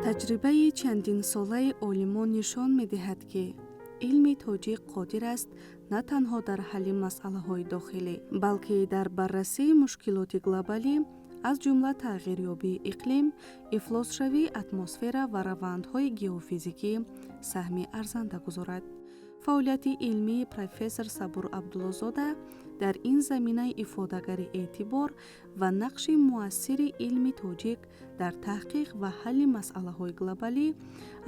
Таҷрибаи чандинсолаи олимон нишон медиҳад, ки илми тоҷик қодир аст на танҳо дар ҳалли масъалаҳои дохилӣ, балки дар баррасии мушкилоти глобалӣ, аз ҷумла тағйирёбии иқлим, ифлосшавии атмосфера ва равандҳои геофизикӣ саҳми арзанда гузорад. Фаъолияти илмии профессор Сабур Абдуллозода дар ин замина ифодагари эътибор ва нақши муассири илми тоҷик дар таҳқиқ ва ҳалли масъалаҳои глобалӣ,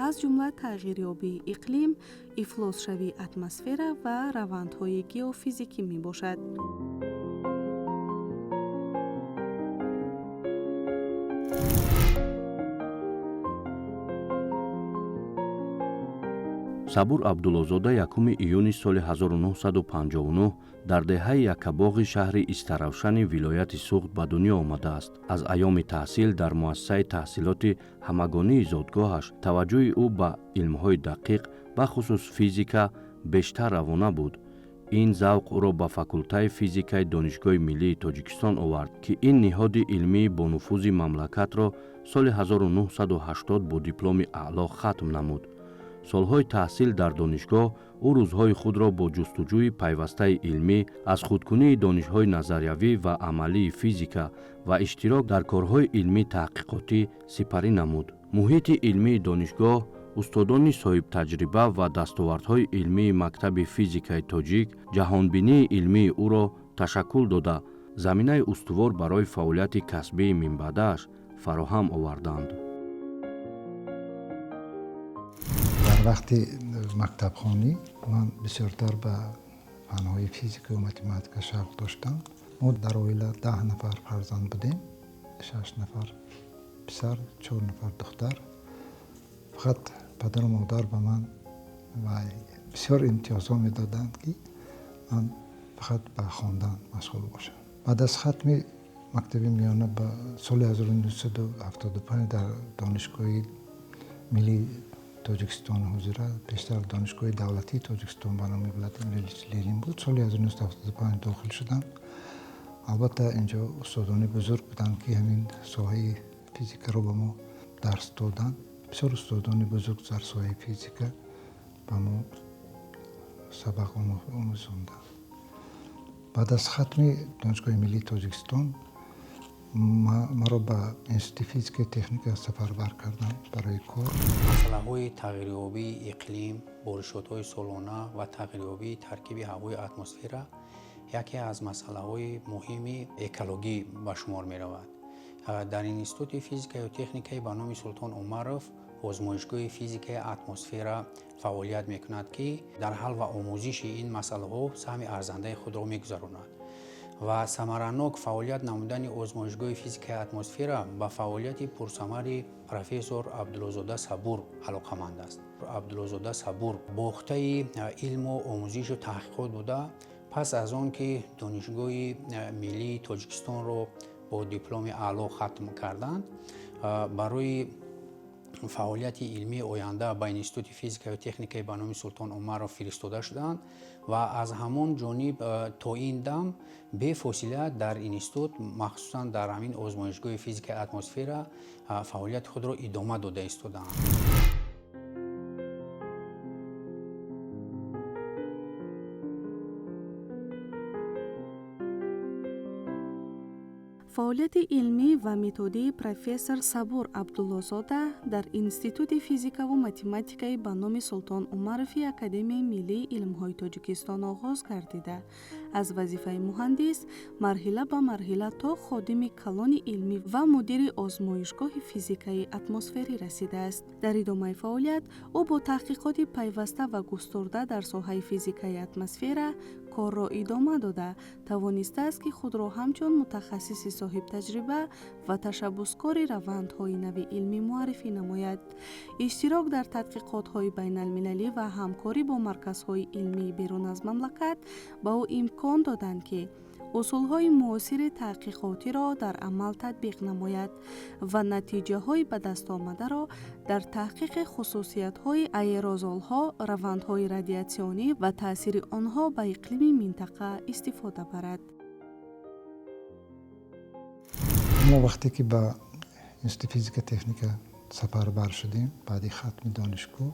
аз ҷумла тағйирёбии иқлим, ифлосшавии атмосфера ва равандҳои геофизикӣ мебошад. Сабур Абдуллозода 1 июни соли 1959 дар деҳаи Яккабоғи шаҳри Истаравшани вилояти Суғд ба дунё омадааст. Аз айёми таҳсил дар муассисаи таҳсилоти ҳамагонии зодгоҳаш таваҷҷӯҳи ӯ ба илмҳои дақиқ, бахусус физика, бештар равона буд. Ин завқ ӯро ба факултаи физикаи Донишгоҳи миллии Тоҷикистон овард, ки ин ниҳоди илмии бонуфузи мамлакатро соли 1980 бо дипломи аъло хатм намуд. Солҳои таҳсил дар донишгоҳ ӯ рӯзҳои худро бо ҷустуҷӯи пайвастаи илмӣ, аз худкунии донишҳои назариявӣ ва амалии физика ва иштирок дар корҳои илмӣ таҳқиқотӣ сипарӣ намуд. Муҳити илмии донишгоҳ, устодони соҳибтаҷриба ва дастовардҳои илмии мактаби физикаи тоҷик ҷаҳонбинии илмии ӯро ташаккул дода, заминаи устувор барои фаъолияти касбии минбаъдааш фароҳам оварданд. Дар вақти мактабхонӣ ман бисёртар ба фанҳои физикаю математика шавқ доштам. Мо дар оила 10 нафар фарзанд будем: шаш нафар писар, чор нафар духтар. Фақат падару модар ба ман бисёр имтиёзҳо медоданд, ки ман фақат ба хондан машғул бошам. Баъд аз хатми мактаби миёна ба соли 1975 дар Донишгоҳи миллии Тоҷикистон, ҳозира пештар Донишгоҳи давлатии Тоҷикистон ба номи Владимир Ильич Ленин буд, соли 1975 дохил шудам. Албатта, инҷо устодони бузург буданд, ки ҳамин соҳаи физикаро ба мо дарс доданд. Бисёр устодони бузург дар соҳаи физика ба мо сабақ омӯзонданд. Баъд аз хатми Донишгоҳи миллии Тоҷикистон маро ба Институти физикаи техника сафарбар карданд барои кор. Масъалаҳои тағйирёбии иқлим, боришотҳои солона ва тағйирёбии таркиби ҳавои атмосфера яке аз масъалаҳои муҳими экологӣ ба шумор меравад. Дар Институти физикаю техникаи ба номи Султон Умаров озмоишгоҳи физикаи атмосфера фаъолият мекунад, ки дар ҳал ва омӯзиши ин масъалаҳо саҳми арзандаи худро мегузаронад. Ва самаранок фаъолият намудани озмоишгоҳи физикаи атмосфера ба фаъолияти пурсамари профессор Абдуллозода Сабур алоқаманд аст. Абдуллозода Сабур бохтаи илму омӯзишу таҳқиқот буда, пас аз он ки Донишгоҳи миллии Тоҷикистонро бо дипломи аъло хатм карданд, барои фаъолияти илмии оянда ба Институти физикаю техникаи ба номи Султон Умаров фиристода шуданд ва аз ҳамон ҷониб то ин дам бефосила дар институт, махсусан дар ҳамин озмоишгоҳи физикаи атмосфера, фаъолияти худро идома дода истодаанд. Фаъолияти илмӣ ва методии профессор Сабур Абдуллозода дар Институти физикаву математикаи ба номи Султон Умарови Академияи миллии илмҳои Тоҷикистон оғоз гардида, аз вазифаи муҳандис марҳила ба марҳила то ходими калони илмӣ ва мудири озмоишгоҳи физикаи атмосферӣ расидааст. Дар идомаи фаъолият ӯ бо таҳқиқоти пайваста ва густурда дар соҳаи физикаи атмосфера корро идома дода, тавонистааст, ки худро ҳамчун мутахассиси соҳибтаҷриба ва ташаббускори равандҳои нави илмӣ муаррифӣ намояд. Иштирок дар тадқиқотҳои байналмилалӣ ва ҳамкорӣ бо марказҳои илмии берун аз мамлакат ба ӯ имкон доданд, ки усулҳои муосири таҳқиқотиро дар амал татбиқ намояд ва натиҷаҳои ба дастомадаро дар таҳқиқи хусусиятҳои аэрозолҳо, равандҳои радиатсионӣ ва таъсири онҳо ба иқлими минтақа истифода барад. Мо вақте ки ба Институти физика техника Сафарбар шудем, баъди хатми донишгоҳ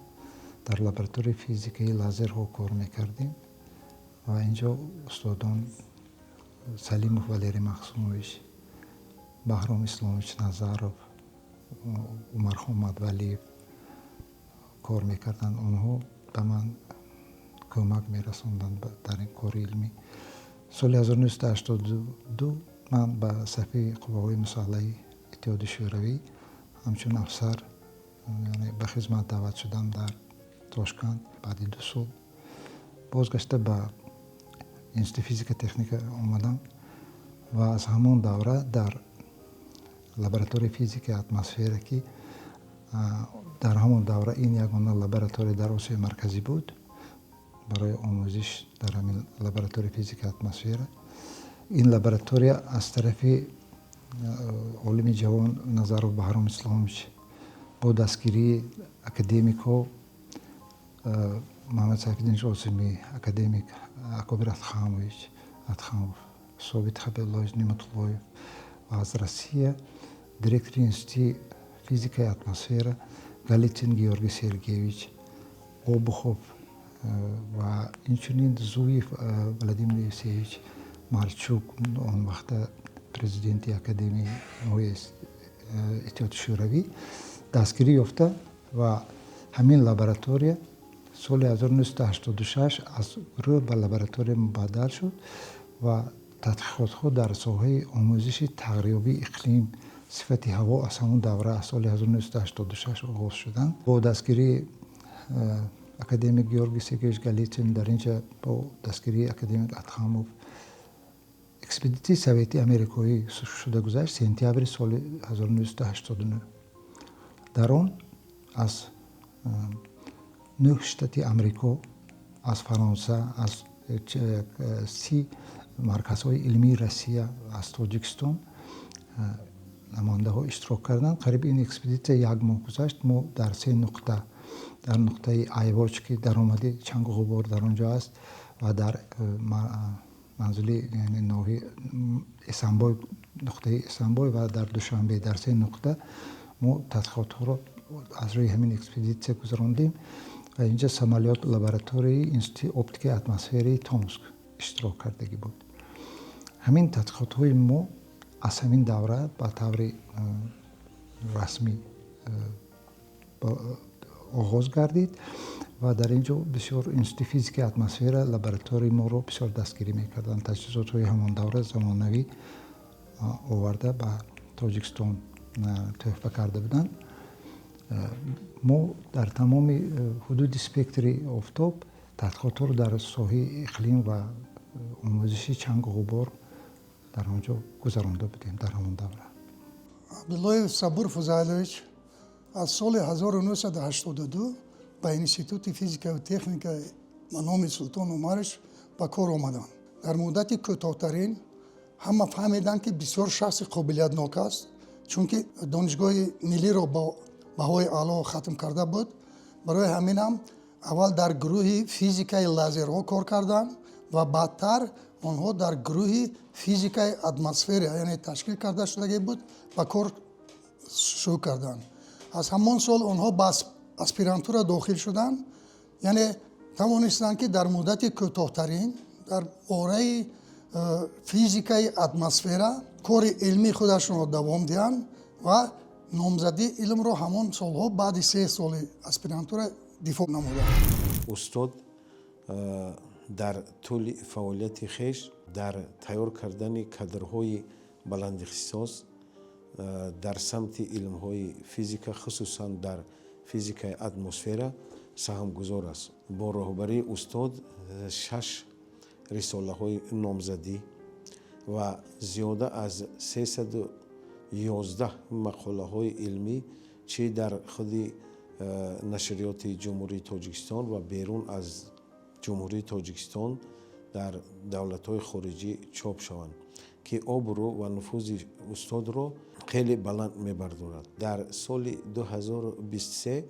дар лабораторияи физикаи лазерҳо кор мекардем ва инҷо устодон Салимов Валерий Махсумович, Баҳром Исломович Назаров, Умархон Мадвалиев кор мекарданд. Онҳо ба ман кӯмак мерасонданд дар ин кори илмӣ. Соли 1982 ман ба сафи қувваҳои мусаллаҳи Иттиҳоди Шӯравӣ ҳамчун афсар, яъне ба хизмат даъват шудам дар Тошканд. Баъди 2 сол бозгашта ба Институти физика техника омадам ва аз ҳамон давра дар лабораторияи физикаи атмосфера, ки дар ҳамон давра ин ягона лаборатория дар Осиёи Марказӣ буд барои омӯзиш, дар ҳамин лабораторияи физикаи атмосфера, ин лаборатория аз тарафи олими ҷавон Назаров Баҳром Исломович бо дастгирии академикҳо Муҳаммад Сайфиддин Осимӣ, академик Акобир Адхамович Адхамов, Собит Хабибуллоевич Ниматуллоев ва аз Россия директори Институти физикаи атмосфера Галитин Георгий Сергеевич, Обухов ва инчунин Зуев Владимир Евсеевич, Марчук, он вақта президенти Академияҳои Иттиҳоди Шӯравӣ, дастгирӣ ёфта ва ҳамин лаборатория соли 1986 аз гурӯҳ ба лаборатория мубаддал шуд ва тадқиқотҳо дар соҳаи омӯзиши тағйирёбии иқлим, сифати ҳаво аз ҳамон давра, аз соли 1986 оғоз шуданд. Бо дастгирии академик Георгий Сергеевич Галитин, дар инҷа бо дастгирии академик Адхамов экспедитсияи совети америкоӣ шуда гузашт сентябри соли 1989. Дар он аз нӯҳ штати Амрико, аз Фаронса, аз 30 марказҳои илмии Россия, аз Тоҷикистон намояндаҳо иштирок карданд. Қариб ин экспедитсия як моҳ гузашт. Мо дар се нуқта, дар нуқтаи Айвоч, ки даромади чангу ғубор дар он ҷо аст, ва дар манзили ноҳи Эсамбой, нуқтаи Эсамбой, ва дар Душанбе, дар се нуқта мо тадқиқотҳоро аз рӯи ҳамин экспедитсия гузарондем ва инҷа самолёт лабораторияи Институти оптикаи атмосферии Томск иштирок кардагӣ буд. Ҳамин тадқиқотҳои мо аз ҳамин давра ба таври расмӣ оғоз гардид ва дар ин ҷо бисёр Институти физикаи атмосфера лабораторияи моро бисёр дастгирӣ мекарданд. Таҷҳизотҳои ҳамон давра замонавӣ оварда ба Тоҷикистон тӯҳфа карда буданд. Мо дар тамоми ҳудуди спектри офтоб тадқиқотҳоро дар соҳаи иқлим ва омӯзиши чангу ғубор дар он ҷо гузаронда будем дар ҳамон давра. Абдуллоев Сабур Фузайлович аз соли 1982 ба Институти физикаву техника ба номи Султон Умарович ба кор омаданд. Дар муддати кӯтоҳтарин ҳама фаҳмиданд, ки бисёр шахси қобилиятнок аст, чунки Донишгоҳи миллиро бо баҳои аъло хатм карда буд. Барои ҳаминам аввал дар гурӯҳи физикаи лазерҳо кор карданд ва баъдтар онҳо дар гурӯҳи физикаи атмосфера, яъне ташкил карда шудагӣ буд, ба кор шурӯъ карданд. Аз ҳамон сол онҳо ба аспирантура дохил шуданд, яъне тавонистанд, ки дар муддати кӯтоҳтарин дар бораи физикаи атмосфера кори илмии худашонро давом диҳанд ва номзадии илмро ҳамон солҳо баъди 3 соли аспирантура дифоъ намуданд. Устод дар тӯли фаъолияти хеш дар тайёр кардани кадрҳои баландихтисос дар самти илмҳои физика, хусусан дар физикаи атмосфера саҳмгузор аст. Бо роҳбарии устод шаш рисолаҳои номзадӣ ва зиёда аз 311 мақолаҳои илмӣ, чӣ дар худи нашриёти Ҷумҳурии Тоҷикистон ва берун аз Ҷумҳурии Тоҷикистон, дар давлатҳои хориҷӣ чоп шаванд, ки обрӯ ва нуфузи устодро хеле баланд мебардорад. Дар соли 2023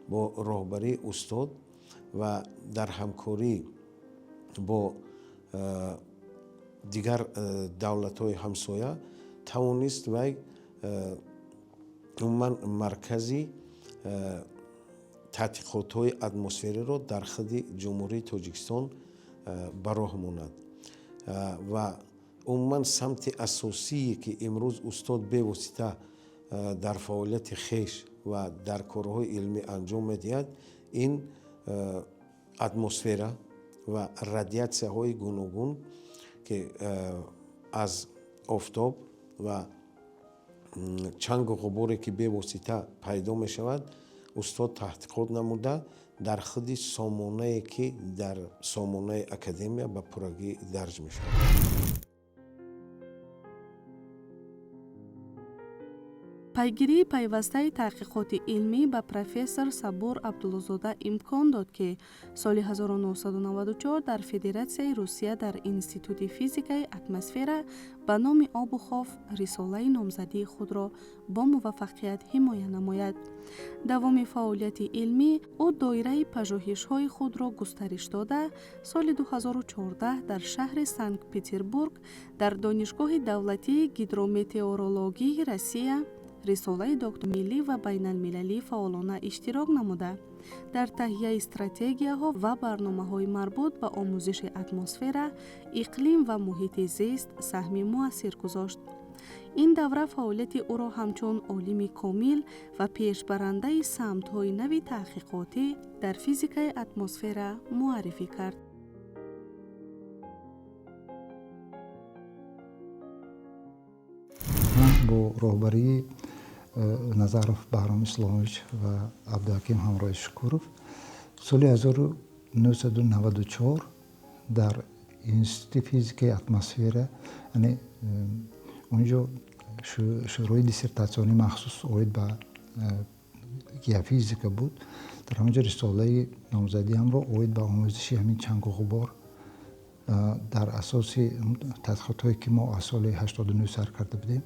бо роҳбарии устод ва дар ҳамкорӣ бо дигар давлатҳои ҳамсоя тавонист вай умуман маркази Тадқиқотҳои атмосфериро дар худи Ҷумҳурии Тоҷикистон ба роҳ монад. Ва умуман самти асосие, ки имрӯз устод бевосита дар фаъолияти хеш ва дар корҳои илмӣ анҷом медиҳад, ин атмосфера ва радиатсияҳои гуногун, ки аз офтоб ва чангу ғуборе, ки бевосита пайдо мешавад, устод таҳқиқот намуда, дар худи сомонае, ки дар сомонаи академия ба пуррагӣ дарҷ мешавад. Пайгирии пайвастаи таҳқиқоти илмӣ ба профессор Сабур Абдуллозода имкон дод, ки соли 1994 дар Федератсияи Русия дар Институти физикаи атмосфера ба номи Обухов рисолаи номзадии худро бо муваффақият ҳимоя намояд. Давоми фаъолияти илмӣ ӯ доираи пажӯҳишҳои худро густариш дода, соли 2014 дар шаҳри Санкт-Петербург дар Донишгоҳи давлатии гидрометеорологии Россия рисолаи доктор миллӣ ва байналмилалӣ фаъолона иштирок намуда, дар таҳияи стратегияҳо ва барномаҳои марбут ба омӯзиши атмосфера, иқлим ва муҳити зист саҳми муассир гузошт. Ин давра фаъолияти ӯро ҳамчун олими комил ва пешбарандаи самтҳои нави таҳқиқотӣ дар физикаи атмосфера муаррифӣ кард. Ман бо роҳбарии Назаров Баҳром Исломович ва Абдуҳаким Ҳамроҳи Шукуров соли 1994 дар Институти физикаи атмосфера, яъне унҷо шӯрои диссертатсионӣ махсус оид ба геофизика буд, дар ҳамонҷо рисолаи номзадиамро оид ба омӯзиши ҳамин чангу ғубор дар асоси тадқиқотҳое, ки мо аз соли 89 сар карда будем,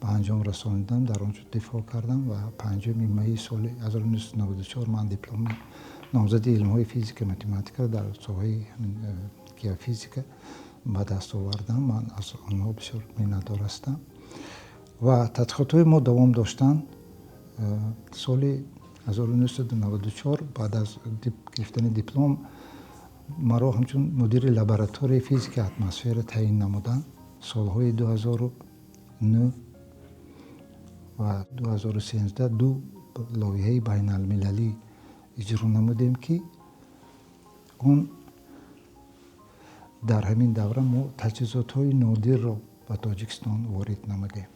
ба анҷом расонидам, дар он ҷо дифоъ кардам ва 5 майи соли 1994 ман дипломи номзади илмҳои физика математика дар соҳаи геофизика ба даст овардам. Ман аз онҳо бисёр миннатдор ҳастам ва тадқиқотҳои мо давом доштанд. Соли 1994 баъд аз гирифтани диплом маро ҳамчун мудири лабораторияи физикаи атмосфера таъин намуданд. Солҳои 2009 ва 2013 ду лоиҳаи байналмилалӣ иҷро намудем, ки он дар ҳамин давра мо таҷҳизотҳои нодирро ба Тоҷикистон ворид намудем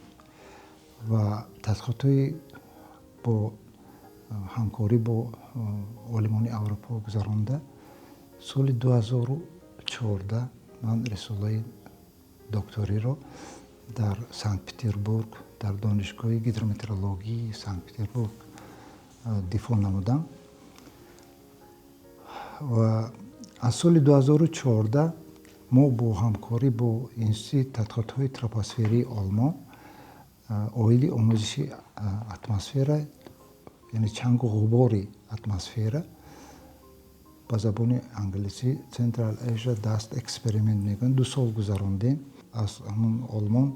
ва тадқиқотҳои бо ҳамкорӣ бо олимони Аврупо гузаронда, соли 2014 ман рисолаи докториро дар Санкт Петербург, дар Донишгоҳи гидрометеорологии Санкт Петербург дифоъ намудам. Ва аз соли 2014 мо бо ҳамкорӣ бо Институти тадқиқотҳои тропосферии Олмон оиди омӯзиши атмосфера, яъне чангу ғубори атмосфера, ба забони англисӣ Central Asia Dust Experiment мегӯянд, 2 сол гузарондем. Аз ҳамун Олмон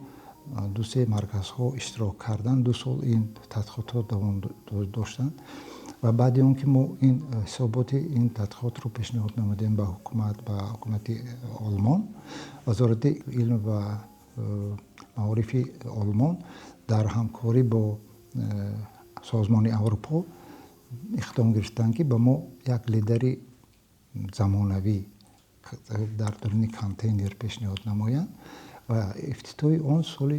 ду-се марказҳо иштирок карданд. 2 сол ин тадқиқотҳо давом доштанд ва баъди он ки мо ин ҳисоботи ин тадқиқотро пешниҳод намудем ба ҳукумат, ба ҳукумати Олмон, Вазорати илм ва маорифи Олмон дар ҳамкорӣ бо Созмони Аврупо иқдом гирифтанд, ки ба мо як лидари замонавӣ дар даруни контейнер пешниҳод намоянд ва ифтитоҳи он соли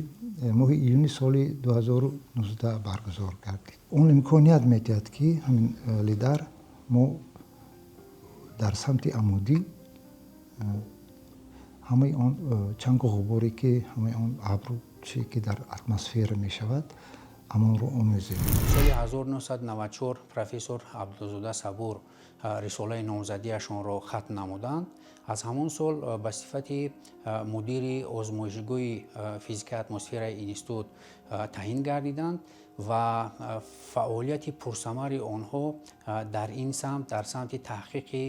моҳи июни соли 2019 баргузор гардид. Он имконият медиҳад, ки ҳамин лидар мо дар самти амудӣ ҳамаи он чангу ғуборе, ки ҳамаи он абру чие, ки дар атмосфера мешавад, ҳамонро омӯзем. Соли 1994 профессор Абдулзода Сабур рисолаи номзадиашонро хатм намуданд. Аз ҳамон сол ба сифати мудири озмоишгоҳи физикаи атмосфераи институт таъин гардиданд ва фаъолияти пурсамари онҳо дар ин самт, дар самти таҳқиқи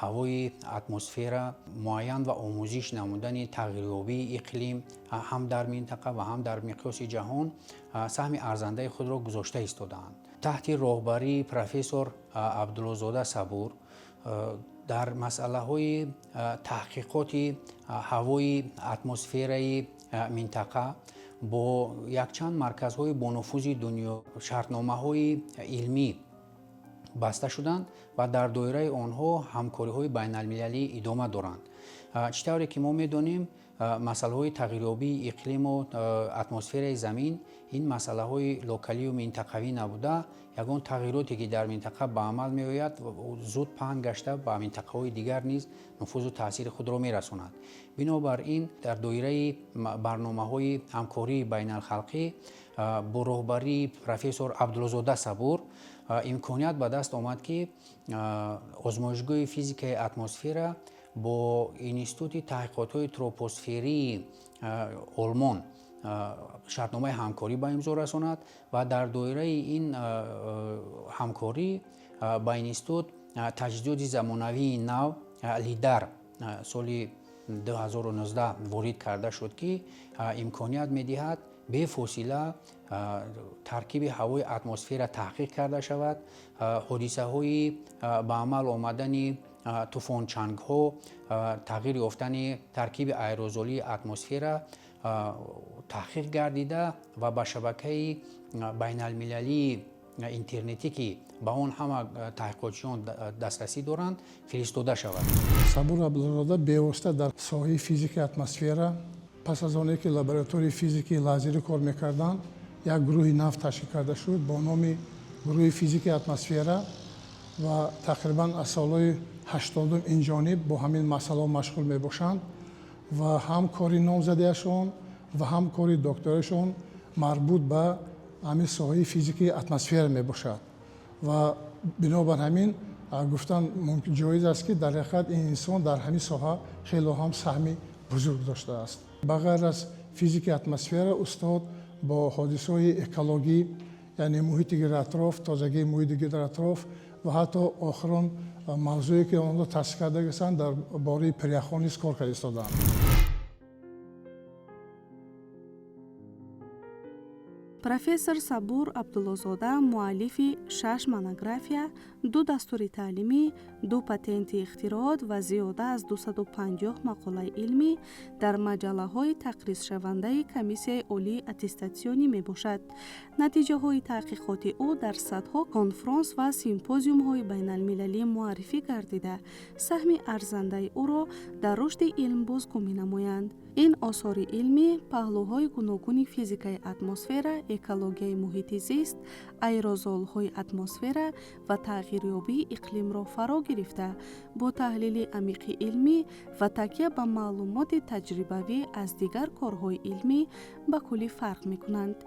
ҳавои атмосфера, муайян ва омӯзиш намудани тағйирёбии иқлим ҳам дар минтақа ва ҳам дар миқёси ҷаҳон саҳми арзандаи худро гузошта истодаанд. Таҳти роҳбарии профессор Абдуллозода Сабур дар масъалаҳои таҳқиқоти ҳавои атмосфераи минтақа бо якчанд марказҳои бонуфузи дунё шартномаҳои илмӣ баста шуданд ва дар доираи онҳо ҳамкориҳои байналмилалӣ идома доранд. Чӣ тавре ки мо медонем, масъалаҳои тағйирёбии иқлиму атмосфераи замин ин масъалаҳои локалию минтақавӣ набуда, ягон тағйироте ки дар минтақа ба амал меояд, зуд паҳн гашта ба минтақаҳои дигар низ нуфузу таъсири худро мерасонад. Бинобар ин, дар доираи барномаҳои ҳамкории байналхалқӣ бо роҳбарии профессор Абдуллозода Сабур имконият ба даст омад, ки озмоишгоҳи физикаи атмосфера бо Институти таҳқиқотҳои тропосферии Олмон шартномаи ҳамкорӣ ба имзо расонад ва дар доираи ин ҳамкорӣ ба институт таҷҳизоти замонавии нав лидар соли 2019 ворид карда шуд, ки имконият медиҳад бефосила таркиби ҳавои атмосфера таҳқиқ карда шавад, ҳодисаҳои ба амал омадани тӯфончангҳо, тағйир ёфтани таркиби аэрозолии атмосфера таҳқиқ гардида ва ба шабакаи байналмилалии интернетӣ, ки ба он ҳама таҳқиқотчиён дастрасӣ доранд, фиристода шавад. Сабур Абдуллозода бевосита дар соҳаи физикаи атмосфера, пас аз оне ки лабораторияи физикии лазерӣ кор мекарданд, як гурӯҳи нав ташкил карда шуд бо номи гурӯҳи физикаи атмосфера ва тақрибан аз солҳои 80-ум ин ҷониб бо ҳамин масъалаҳо машғул мебошанд ва ҳам кори номзадиашон ва ҳам кори докториашон марбут ба ҳамин соҳаи физикаи атмосфера мебошад. Ва бинобар ҳамин гуфтан мумкин ҷоиз аст, ки дар ҳақиқат ин инсон дар ҳамин соҳа хело ҳам саҳми бузург доштааст. Ба ғайр аз физикаи атмосфера, устод бо ҳодисаҳои экологӣ, яъне муҳити гирдатроф, тозагии муҳити гирдатроф ва ҳатто охирон мавзӯе ки онҳо таҳсил карда гирифтанд, дар бораи пиряхҳо низ кор карда истодаанд. Профессор Сабур Абдуллозода муаллифи шаш монография, ду дастури таълимӣ, ду патенти ихтироот ва зиёда аз 250 мақолаи илмӣ дар маҷаллаҳои тақризшавандаи Комиссияи олии аттестатсионӣ мебошад. Натиҷаҳои таҳқиқоти ӯ дар садҳо конфронс ва симпозиумҳои байналмилалӣ муаррифӣ гардида, саҳми арзандаи ӯро дар рушди илм бозгӯ менамоянд. Ин осори илмӣ паҳлӯҳои гуногуни физикаи атмосфера, экологияи муҳити зист, аэрозолҳои атмосфера ва тағйирёбии иқлимро фаро гирифта, бо таҳлили амиқи илмӣ ва такя ба маълумоти таҷрибавӣ аз дигар корҳои илмӣ ба куллӣ фарқ мекунанд.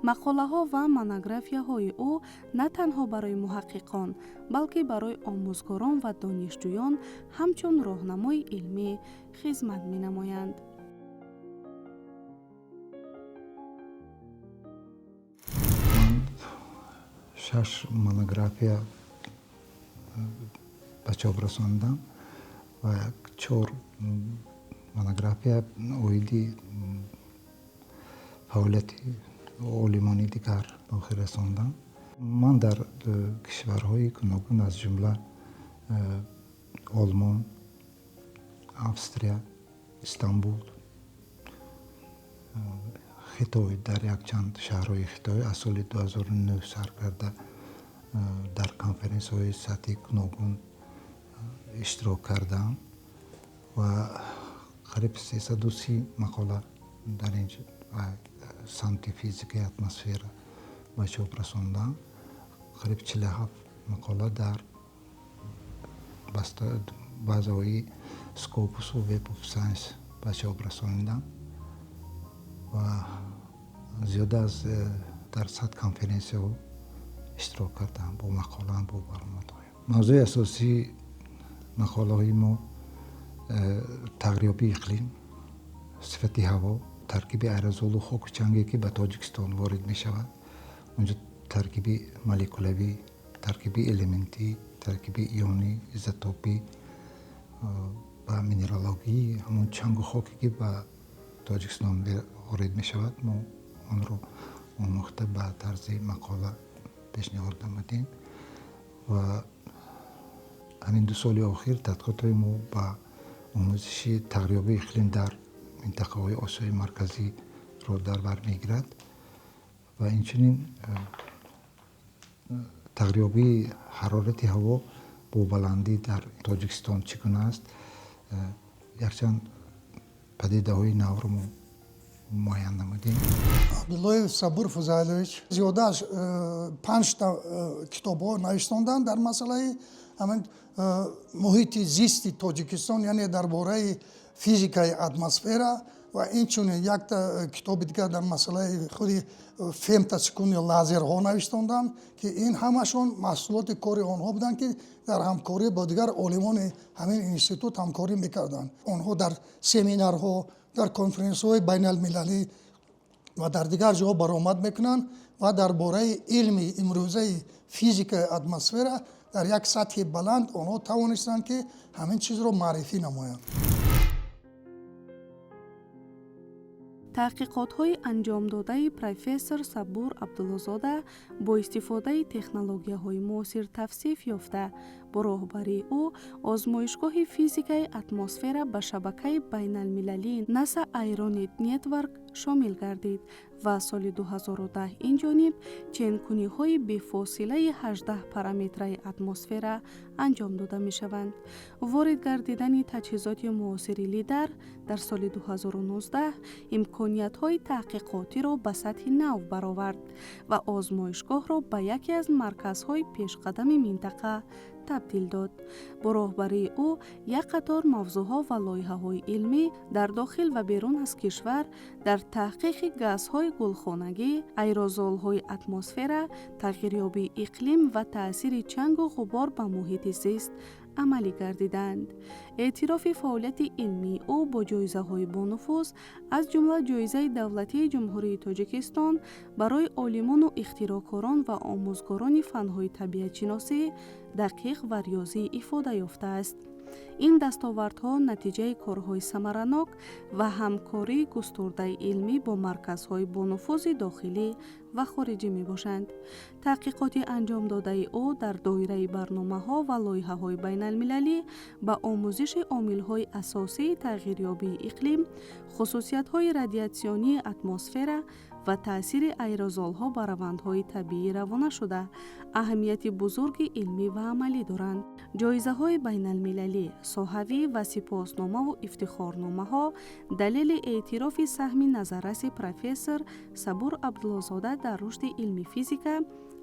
Мақолаҳо ва монографияҳои ӯ на танҳо барои муҳаққиқон, балки барои омӯзгорон ва донишҷӯён ҳамчун роҳнамои илмӣ хизмат менамоянд. Шаш монография ба чоп расондам ва чор монография оиди фаъолияти олимони дигар ба охир расондам. Ман дар кишварҳои гуногун, аз ҷумла Олмон, Австрия, Истанбул, Хитой, дар якчанд шаҳрҳои Хитой аз соли 2009 сар карда дар конференсияҳои сатҳи гуногун иштирок кардам ва қариб 330 мақола дар ин самти физикаи атмосфера ба чоп расондам, қариб 47 мақола дар базаҳои Scopus Web of Science ба чоп расонидам ва зиёда аз дар 100 конференсияҳо иштирок кардам бо мақолаам, бо баромадҳоям. Мавзӯи асосии мақолаҳои мо тағйирёбии иқлим, сифати ҳаво, таркиби аэрозолу хоку чанге, ки ба Тоҷикистон ворид мешавад, унҷо таркиби молекулавӣ, таркиби элементӣ, таркиби ионӣ, изотопӣ ва минералогии ҳамон чангу хоке, ки ба Тоҷикистон ворид мешавад, мо онро омӯхта, ба тарзи мақола Пешниҳод намудем ва ҳамин 2 соли охир тадқиқотҳои мо ба омӯзиши тағйирёбии иқлим дар минтақаҳои Осиёи Марказиро дар бар мегирад ва инчунин тағйирёбии ҳарорати ҳаво бо баландӣ дар Тоҷикистон чӣ гуна аст, якчанд падидаҳои навро мо муайян намудем. Абдуллоев Сабур Фузайлович зиёда аз 5та китобҳо навиштонданд дар масъалаи ҳамин муҳити зисти Тоҷикистон, яъне дар бораи физикаи атмосфера ва инчунин якта китоби дигар дар масъалаи худи фемтосекундни лазерҳо навиштонданд, ки ин ҳамашон маҳсулоти кори онҳо буданд, ки дар ҳамкорӣ бо дигар олимони ҳамин институт ҳамкорӣ мекарданд. Онҳо дар семинарҳо, дар конференсияҳои байналмилалӣ ва дар дигар ҷоҳо баромад мекунанд ва дар бораи илми имрӯзаи физикаи атмосфера дар як сатҳи баланд онҳо тавонистанд, ки ҳамин чизро муаррифӣ намоянд. Таҳқиқотҳои анҷомдодаи профессор Сабур Абдуллозода бо истифодаи технологияҳои муосир тавсиф ёфта, бо роҳбарии ӯ озмоишгоҳи физикаи атмосфера ба шабакаи байналмилалии NASA Aeronet Network шомил гардид ва соли 2010 инҷониб ченкуниҳои бефосилаи 18 параметраи атмосфера анҷом дода мешаванд. Ворид гардидани таҷҳизоти муосири лидар дар соли 2019 имкониятҳои таҳқиқотиро ба сатҳи нав баровард ва озмоишгоҳро ба яке аз марказҳои пешқадами минтақа табдил дод. Бо роҳбарии ӯ як қатор мавзӯъҳо ва лоиҳаҳои илмӣ дар дохил ва берун аз кишвар дар таҳқиқи газҳои гулхонагӣ, аэрозолҳои атмосфера, тағйирёбии иқлим ва таъсири чангу ғубор ба муҳити зист амалӣ гардиданд. Эътирофи фаъолияти илмии ӯ бо ҷоизаҳои бонуфуз, аз ҷумла ҷоизаи давлатии Ҷумҳурии Тоҷикистон барои олимону ихтироъкорон ва омӯзгорони фанҳои табиатшиносӣ, дақиқ ва риёзӣ ифода ёфтааст. Ин дастовардҳо натиҷаи корҳои самаранок ва ҳамкории густурдаи илмӣ бо марказҳои бонуфузи дохилӣ ва хориҷӣ мебошанд. Таҳқиқоти анҷомдодаи ӯ дар доираи барномаҳо ва лоиҳаҳои байналмилалӣ ба омӯзиши омилҳои асосии тағйирёбии иқлим, хусусиятҳои радиатсионии атмосфера ва таъсири аэрозолҳо ба равандҳои табиӣ равона шуда, аҳамияти бузурги илмӣ ва амалӣ доранд. Ҷоизаҳои байналмилалӣ, соҳавӣ ва сипосномаву ифтихорномаҳо далели эътирофи саҳми назарраси профессор Сабур Абдуллозода дар рушди илми физика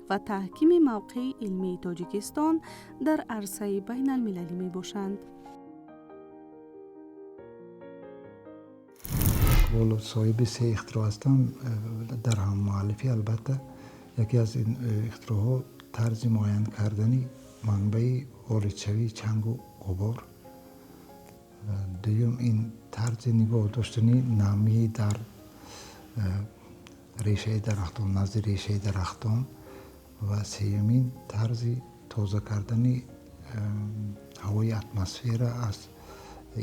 ва таҳкими мавқеи илмии Тоҷикистон дар арсаи байналмилалӣ мебошанд. Ҳоло соҳиби 3 ихтироъ ҳастам, дар ҳаммуаллифӣ. Албатта, яке аз ин ихтироъҳо тарзи муайян кардани манбаи воридшавии чангу ғубор, дуюм ин тарзи нигоҳ доштани намӣ дар решаи дарахтон, назди решаи дарахтон ва сеюмин тарзи тоза кардани ҳавои атмосфера аз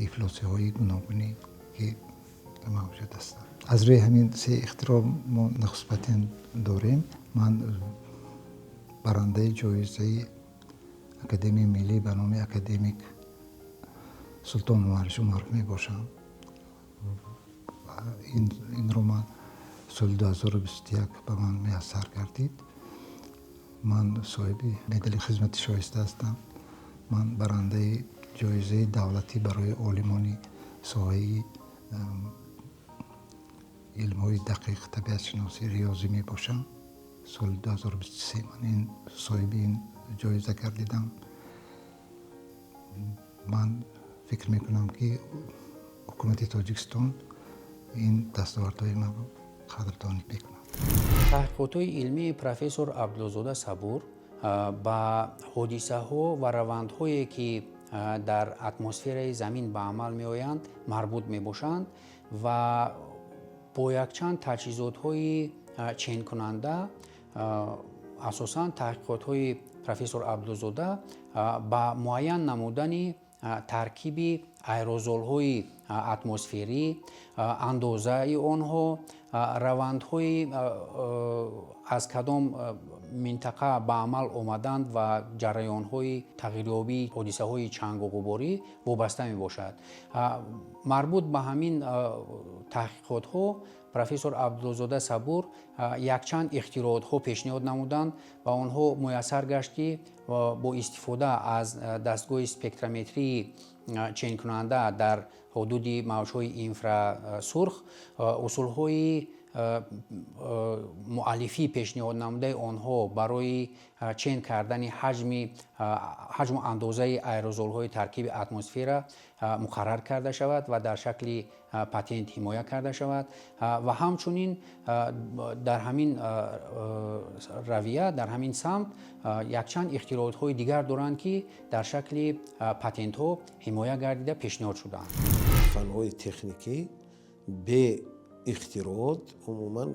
ифлосиҳои гуногунӣ ки мавҷуд ҳастанд. Аз рӯи ҳамин 3 ихтироъ мо нахуст патент дорем. Ман барандаи ҷоизаи Академияи миллӣ ба номи академик Султон Умарович Умаров мебошам. Инро ман соли 2021 ба ман муяссар гардид. Ман соҳиби медали хизмати шоиста ҳастам. Ман барандаи ҷоизаи давлатӣ барои олимони соҳаи илмҳои дақиқ, табиатшиносӣ, риёзӣ мебошам. Соли 2023 ман соҳиби ин ҷоиза гардидам. Ман фикр мекунам, ки ҳукумати Тоҷикистон ин дастовардҳои маро қадрдонӣ мекунад. Таҳқиқотҳои илмии профессор Абдуллозода Сабур ба ҳодисаҳо ва равандҳое, ки дар атмосфераи замин ба амал меоянд, марбут мебошанд ва бо якчанд таҷҳизотҳои ченкунанда, асосан таҳқиқотҳои профессор Абдуллозода ба муайян намудани таркиби аэрозолҳои атмосферӣ, андозаи онҳо, равандҳои аз кадом минтақа ба амал омаданд ва ҷараёнҳои тағйирёбии ҳодисаҳои чангу ғуборӣ вобаста мебошад. Марбут ба ҳамин таҳқиқотҳо профессор Абдуллозода Сабур якчанд ихтироотҳо пешниҳод намуданд ва онҳо муяссар гашт, ки бо истифода аз дастгоҳи спектрометрии ченкунанда дар ҳудуди мавҷҳои инфрасурх усулҳои муаллифӣ пешниҳод намудаи онҳо барои чен кардани ҳаҷму андозаи аэрозолҳои таркиби атмосфера муқаррар карда шавад ва дар шакли патент ҳимоя карда шавад. Ва ҳамчунин дар ҳамин равия, дар ҳамин самт якчанд ихтироотҳои дигар доранд, ки дар шакли патентҳо ҳимоя гардида пешниҳод шудаанд. Фанҳои техникӣ бе ихтироот, умуман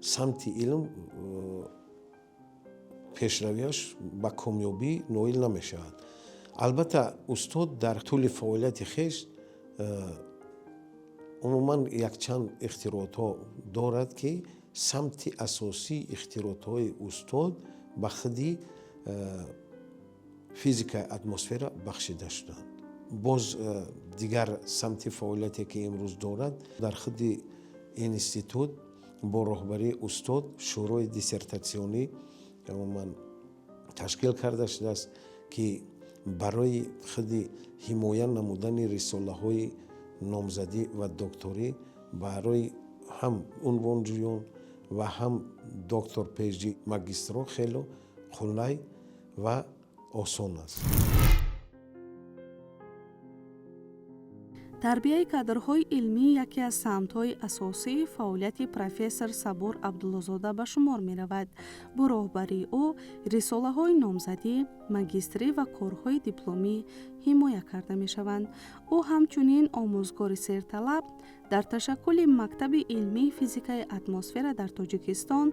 самти илм пешравиаш ба комёбӣ ноил намешавад. Албатта, устод дар тӯли фаъолияти хеш умуман якчанд ихтироотҳо дорад, ки самти асосии ихтироотҳои устод ба худи физикаи атмосфера бахшида шуданд. Боз дигар самти фаъолияте, ки имрӯз дорад, дар худи институт бо роҳбарии устод шӯрои диссертатсионӣ умуман ташкил карда шудааст, ки барои худи ҳимоя намудани рисолаҳои номзадӣ ва докторӣ барои ҳам унвонҷӯён ва ҳам доктор, PhD, магистро хело қулай ва осон аст. Тарбияи кадрҳои илмӣ яке аз самтҳои асосии фаъолияти профессор Сабур Абдуллозода ба шумор меравад. Бо роҳбарии ӯ рисолаҳои номзадӣ, магистрӣ ва корҳои дипломӣ ҳимоя карда мешаванд. Ӯ ҳамчунин омӯзгори серталаб дар ташаккули мактаби илмии физикаи атмосфера дар Тоҷикистон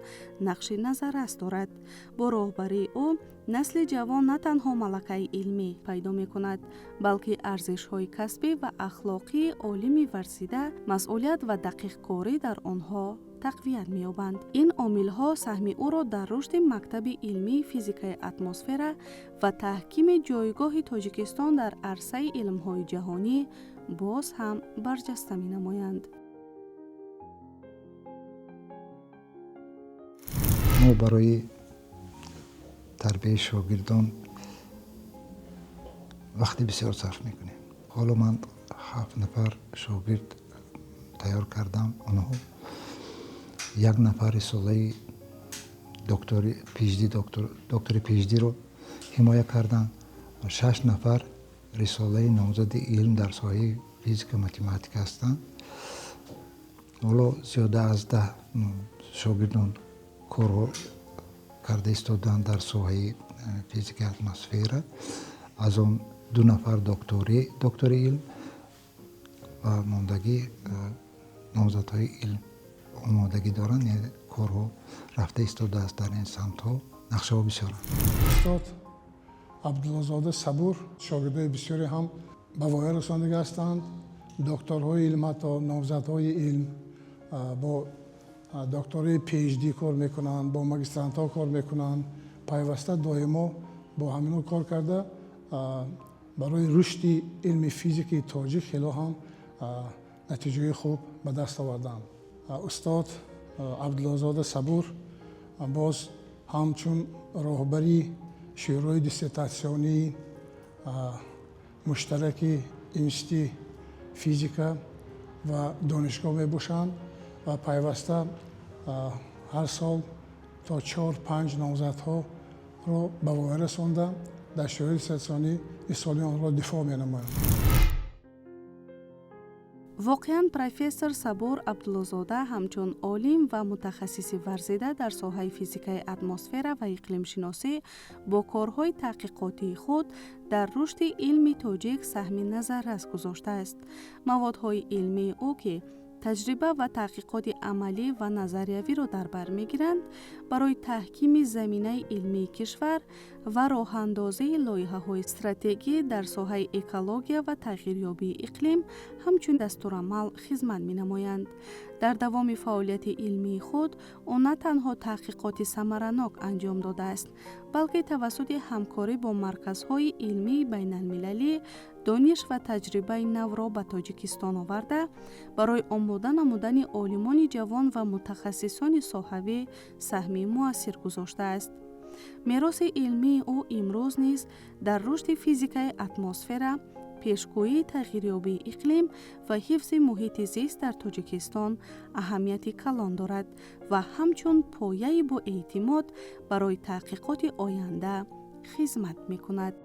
нақши назаррас дорад. Бо роҳбарии ӯ насли ҷавон на танҳо малакаи илмӣ пайдо мекунад, балки арзишҳои касбӣ ва ахлоқии олими варзида, масъулият ва дақиқкорӣ дар онҳо тақвият меёбанд. Ин омилҳо саҳми ӯро дар рушди мактаби илмии физикаи атмосфера ва таҳкими ҷойгоҳи Тоҷикистон дар арсаи илмҳои ҷаҳонӣ боз ҳам барҷаста менамоянд. Мо барои тарбияи шогирдон вақти бисёр сарф мекунем. Ҳоло ман ҳафт нафар шогирд тайёр кардам. Онҳо як нафар рисолаи доктори PhD, доктори PhD-ро ҳимоя карданд, шаш нафар рисолаи номзади илм дар соҳаи физика, математика ҳастанд. Ҳоло зиёда аз 10 шогирдон корҳо карда истодаанд дар соҳаи физикаи атмосфера. Аз он ду нафар доктори илм ва мондагӣ номзадҳои илм омодагӣ доранд, яъне корҳо рафта истодааст дар ин самтҳо, нақшаҳо бисёранд. Устод Абдуллозода Сабур шогирдои бисёре ҳам ба воя расондагӣ ҳастанд, докторҳои илм, ҳатто номзадҳои илм, бо докторои PhD кор мекунанд, бо магистрантҳо кор мекунанд. Пайваста доимо бо ҳаминҳо кор карда, барои рушди илми физики тоҷик хело ҳам натиҷаҳои хуб ба даст оварданд. Устод Абдуллозода Сабур боз ҳамчун роҳбари шӯрои диссертатсионии муштараки институти физика ва донишгоҳ мебошанд ва пайваста ҳар сол то чор панҷ номзадҳоро ба воя расонда, дар шӯрои диссертатсионӣ рисолаи онҳоро дифоъ менамоянд. Воқеан, профессор Сабур Абдуллозода ҳамчун олим ва мутахассиси варзида дар соҳаи физикаи атмосфера ва иқлимшиносӣ бо корҳои таҳқиқотии худ дар рушди илми тоҷик саҳми назаррас гузоштааст. Маводҳои илмии ӯ, ки таҷриба ва таҳқиқоти амалӣ ва назариявиро дар бар мегиранд, барои таҳкими заминаи илмии кишвар ва роҳандозии лоиҳаҳои стратегӣ дар соҳаи экология ва тағйирёбии иқлим ҳамчун дастурамал хизмат менамоянд. Дар давоми фаъолияти илмии худ ӯ на танҳо таҳқиқоти самаранок анҷом додааст, балки тавассути ҳамкорӣ бо марказҳои илмии байналмилалӣ дониш ва таҷрибаи навро ба Тоҷикистон оварда, барои омода намудани олимони ҷавон ва мутахассисони соҳавӣ саҳми муассир гузоштааст. Мероси илмии ӯ имрӯз низ дар рушди физикаи атмосфера, пешгӯии тағйирёбии иқлим ва ҳифзи муҳити зист дар Тоҷикистон аҳамияти калон дорад ва ҳамчун пояи боэътимод барои таҳқиқоти оянда хизмат мекунад.